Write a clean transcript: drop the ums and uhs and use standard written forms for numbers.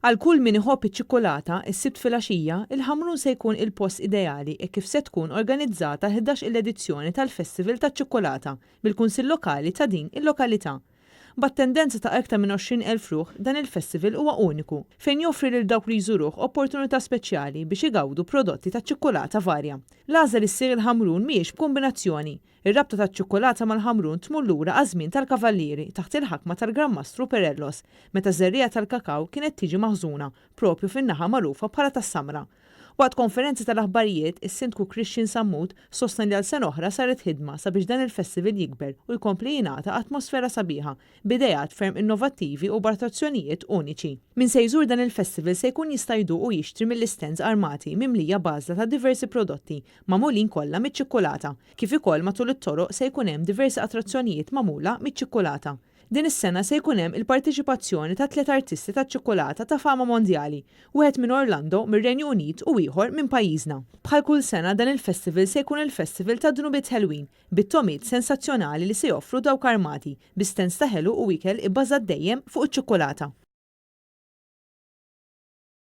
Għal kull min iħobb iċ-ċikkulata, is-Sibt filgħaxija, il-Ħamrun se jkun il-post ideali hekk kif se tkun organizzata l-ħdax-il edizzjoni tal-Festival taċ-Ċikkulata mill-Kunsill Lokali ta' din il-lokalità. B'attendenza ta' aktar minn 20,000 ruħ, dan il-festival huwa uniku, fejn joffri lil dawk li jżuruh opportunità speċjali biex igawdu prodotti taċ-ċikkulata varja. L-għażla li ssir il-Ħamrun mhijiex b'kumbinazzjoni. Ir-rabta taċ-ċikkulata mal-Ħamrun tmur lura għaż-żmien tal-Kavallieri taħt il-ħakma tal-Gran Mastru Perellos, meta ż-żerriegħa tal-kakaw kienet tiġi maħżuna proprju fin-naħa magħrufa bħala tas-Samra. Waqt konferenza tal-aħbarijiet, is-Sindku Christian Sammut sostna li għal sena oħra saret ħidma sabiex dan il-festival jikber u jkompli jingħata atmosfera sabiħa, b'ideat ferm innovattivi u b'attrazzjonijiet uniċi. Min se jżur dan il-festival se jkun jista' jduq u jixtri mill-istands armati mimlija b'għażla ta' diversi prodotti magħmulin kollha miċ-ċikkulata, kif ukoll matul it-toroq se jkun hemm diversi attrazzjonijiet magħmula miċ-ċikkulata. Din is-sena se jkun hemm il-parteċipazzjoni ta' tliet artisti taċ-ċikkulata ta' fama mondjali, wieħed minn Orlando, mir-Renju Unit u ieħor minn pajjiżna. Bħal kull sena dan il-festival se jkun il-festival tad-dnubiet ħelwin, bit-togħmiet sensazzjonali li se joffru dawk armati, bi stands ta' ħelu u ikel ibbażat dejjem fuq iċ-ċikkulata.